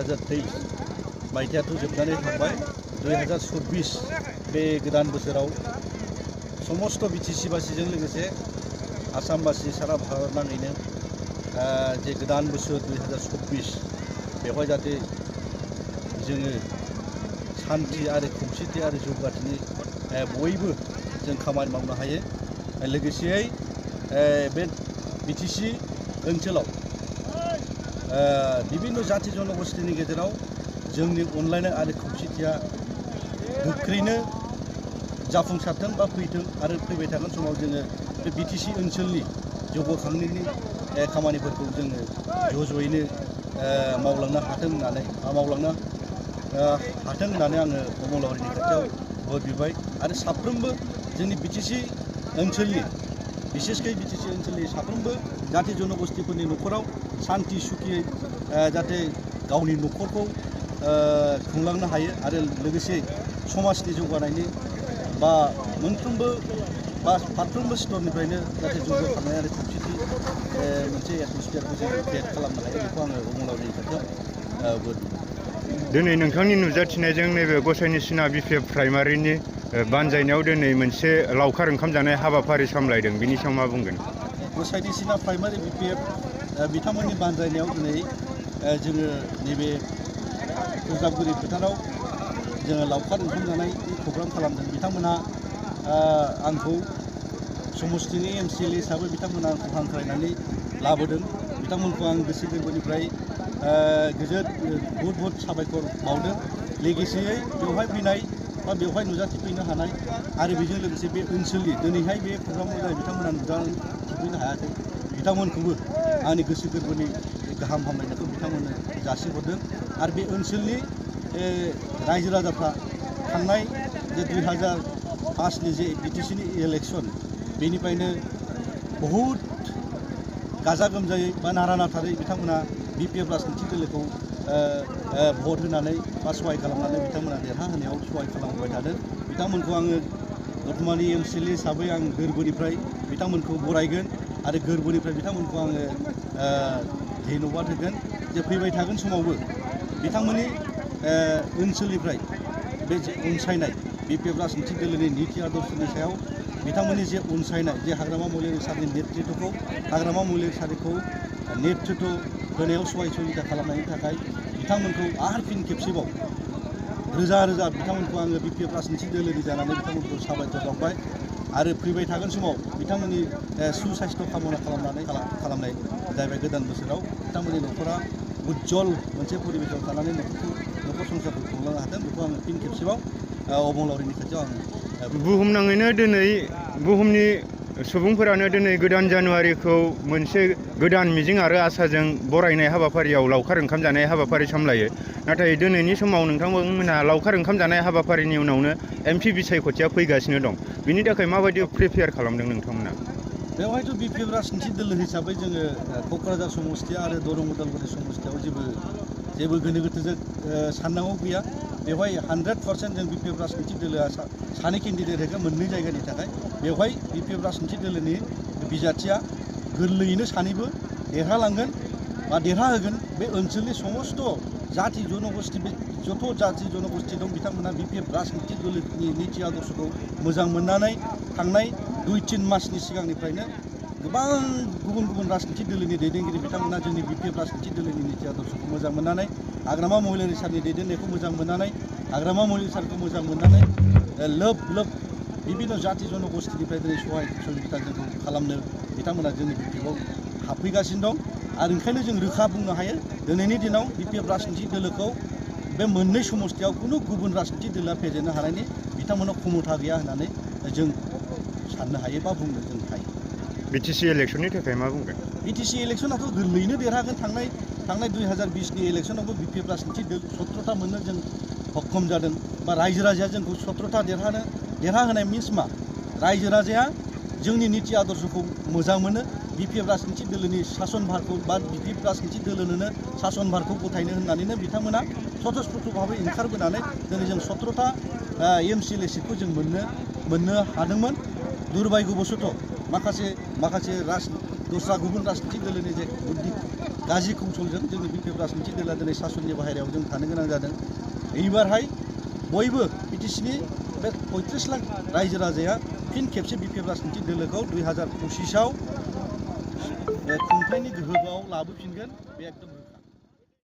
2023 मायथाइयाथ' जोबनानै थांबाय 2024 बे गोदान बोसोराव समस्त बिटिसि बासिजों लोगोसे आसामबासि सारा भारत नाङैनो जे गोदान बोसोर 2024 बेवहाय जाहाथे जोङो शान्ति आरो खौसेथि आरो जौगाथिनि बयबो जों खामानि मावनो हायो। लोगोसेयै बे बिटिसि ओनसोलाव बिभिन्न जाति जनगोष्ठीनि गेजेराव जोंनि अनलायनाय आरो खौसेथिया गोख्रैनो जाफुंसारथों बा फैथों आरो फैबाय थागोन समाव जोङो बे बिटिसि ओनसोलनि जौगाखांनायनि खामानिफोरखौ जोङो ज'यैनो मावलांनो हाथों होननानै आङो अमलावरिनि खाथियाव भट बिबाय आरो साफ्रोमबो जोंनि बिटिसि ओनसोलनि बिसेसकै बिटिसि ओनसोलनि साफ्रोमबो जाति जनगोष्ठीफोरनि न'खराव शान्ति सुखियै जाहाथे गावनि न'खरखौ खुंलांनो हायो आरो लोगोसे समाजनि जौगानायनि बा मोनफ्रोमबो बा फारफ्रोमबो स्तरनिफ्रायनो जाहाथे जौगाखांनाय आरो खौसेथि मोनसे एटमस्फियारखौ जों क्रियेट खालामनो हायो बेखौ आङो अमलावरिनि खाथियाव भट बिबाय। दिनै नोंथांनि नुजाथिनायजों नैबे गसाइनि सिना बिपिएफ प्राइमारिनि बानजायनायाव दिनै मोनसे लावखार ओंखाम जानाय हाबाफारि सामलायदों बिनि सायाव मा बुंगोन? गसाइनि सिना प्राइमारि बिपिएफ बिथांमोननि बानजायनायाव दिनै जोङो नैबे गोजाबगुरि फोथाराव जोङो लावखार ओंखाम जानाय प्रग्राम खालामदों। बिथांमोना आंखौ समस्तिनि एमसिएलए हिसाबै बिथांमोना आंखौ हांख्रायनानै लाबोदों। बिथांमोनखौ आं गोसो गोरबोनिफ्राय बहुद बहुद साबायखर बावदों। लोगोसेयै बेवहाय फैनाय बा बेवहाय नुजाथिफैनो हानाय आरो बेजों लोगोसे बे ओनसोलनि दिनैहाय बे प्रग्रामाव जाय बिथांमोना नुजाथिफैनो हायाखै बिथांमोनखौबो आंनि गोसो गोरबोनि गाहाम हामलायनायखौ बिथांमोननो जासिहरदों। आरो बे ओनसोलनि रायजो राजाफ्रा थांनाय जे 2005नि जे बिटिसिनि इलेक्सन बेनिफ्रायनो बहुद गाजा गोमजायै बा नारा नाथारै बिथांमोना बिपिएफ राजनिथि दोलोखौ भट होनानै बा सहाय खालामनानै बिथांमोना देरहाहोनायाव सहाय खालामबाय थादों। बिथांमोनखौ आङो दतमानि एमसिएलए हिसाबै आं गोरबोनिफ्राय बिथांमोनखौ बरायगोन आरो गोरबोनिफ्राय बिथांमोनखौ आङो धन्यबाद होगोन जे फैबाय थागोन समावबो बिथांमोननि ओनसोलनिफ्राय बे अनसायनाय बिपिएफ राजनिथि दोलोनि नीति आदर्शनि सायाव बिथांमोननि जे अनसायनाय जे हाग्रामा महिलारि सारनि नेतृत्वखौ हाग्रामा महिलारि सारखौ नेतृत्व होनायाव सहाय सहायता खालामनायनि थाखाय बिथांमोनखौ आरो फिन खेबसेबाव रोजा रोजा बिथांमोनखौ आङो बिपिएफ राजनिथि दोलोनि जानानै बिथांमोनखौ साबायखर बावबाय आरो फैबाय थागोन समाव बिथांमोननि सुसाइस्थ' कामना खालामनाय जाहैबाय गोदान बोसोराव बिथांमोननि न'खरा उज्जवल मोनसे परिबेसाव थानानै न'खर संसारखौ खुंलांनो हादों बेखौ आङो फिन खेबसेबाव अमलावरिनि खाथियाव आङो बुहुमनाङैनो दिनै बुहुमनि सुबुंफोरानो दिनै गोदान जानुवारिखौ मोनसे गोदान मिजिं आरो आसाजों बरायनाय हाबाफारियाव लावखार ओंखाम जानाय हाबाफारि सामलायो। नाथाय दिनैनि समाव नोंथांमोनहा लावखार ओंखाम जानाय हाबाफारिनि उनावनो एमपि बिसायख'थिया फैगासिनो दं। बिनि थाखाय माबायदि प्रिपेयार खालामदों नोंथांमोना? बेवहायथ' बिपिएफ राजनिथि दोलो हिसाबै जोङो क'क्राझार समस्ति आरो दरं उदालगुरि समस्तियाव जेबो गोनो गोथोजों साननांगौ गैया। बेवहाय 100% जों बिपिएफ राजनिथि दोलोआ सानै केन्डिडेट होगोन मोननै जायगानि थाखाय। बेवहाय बिपिएफ राजनिथि दोलोनि बिजाथिया गोरलैयैनो सानैबो देरहालांगोन बा देरहाहोगोन। बे ओनसोलनि समस्त जाति जनगोष्ठी बे जत' जाति जनगोष्ठी दं बिथांमोना बिपिएफ राजनिथि दोलोनि नीति आदर्शखौ मोजां मोननानै थांनाय 2-3 मासनि सिगांनिफ्रायनो गोबां गुबुन गुबुन राजनिथि दोलोनि दैदेनगिरि बिथांमोना जोंनि बिपिएफ राजनिथि दोलोनि नीति आदर्शखौ मोजां मोननानै हाग्रामा महिलारि सारनि दैदेननायखौ मोजां मोननानै हाग्रामा महिलारि सारखौ मोजां मोननानै लोब बिभिन्न जाति जनगोष्ठीनिफ्राय दिनै सहाय सहायता जोंखौ खालामनो बिथांमोना जोंनि बिपिएफआव हाबफैगासिनो दं। आरो ओंखायनो जों रोखा बुंनो हायो दिनैनि दिनाव बिपिएफ राजनिथि दोलोखौ बे मोननै समस्तियाव खुनु गुबुन राजनिथि दोलोआ फेजेननो हानायनि बिथांमोनाव क्षमता गैया होननानै जों साननो हायो बा बुंनो जों हायो। बिटिसि इलेक्सननि थाखाय मा बुंगोन? बिटिसि इलेक्सनाथ' गोरलैयैनो देरहागोन। थांनाय 2020नि इलेक्सनावबो बिपिएफ राजनिथि दोल 17था मोननो जों सक्षम जादों बा रायजो राजाया जोंखौ 17था देरहाहोनाय मिन्स मा रायजो राजाया जोंनि नीति आदर्शखौ मोजां मोनो। बिपिएफ राजनिथि दोलोनि सासन भारखौ बा बिपिएफ राजनिथि दोलोनोनो सासन भारखौ गथायनो होननानैनो बिथांमोना स्वतस्फुर्त भाबै ओंखारबोनानै दिनै जों 17था एमसिएलए सिटखौ जों मोननो हादोंमोन। दुर्भाग्यबशत' माखासे दस्रा गुबुन राजनीतिक दोलोनि जे बुद्धि गाज्रि कौशलजों जोंनि बि पि एफ राजनीतिक दोला दिनै सासननि बाहेरायाव जों थानो गोनां जादों एबारहाय बयबो बिटिसिनि बे 35 लाख रायजो राजाया फिन खेबसे बि पि एफ राजनीतिक दोलोखौ 2025आव खुंथायनि गोहोआव लाबोफिनगोन बे एकदम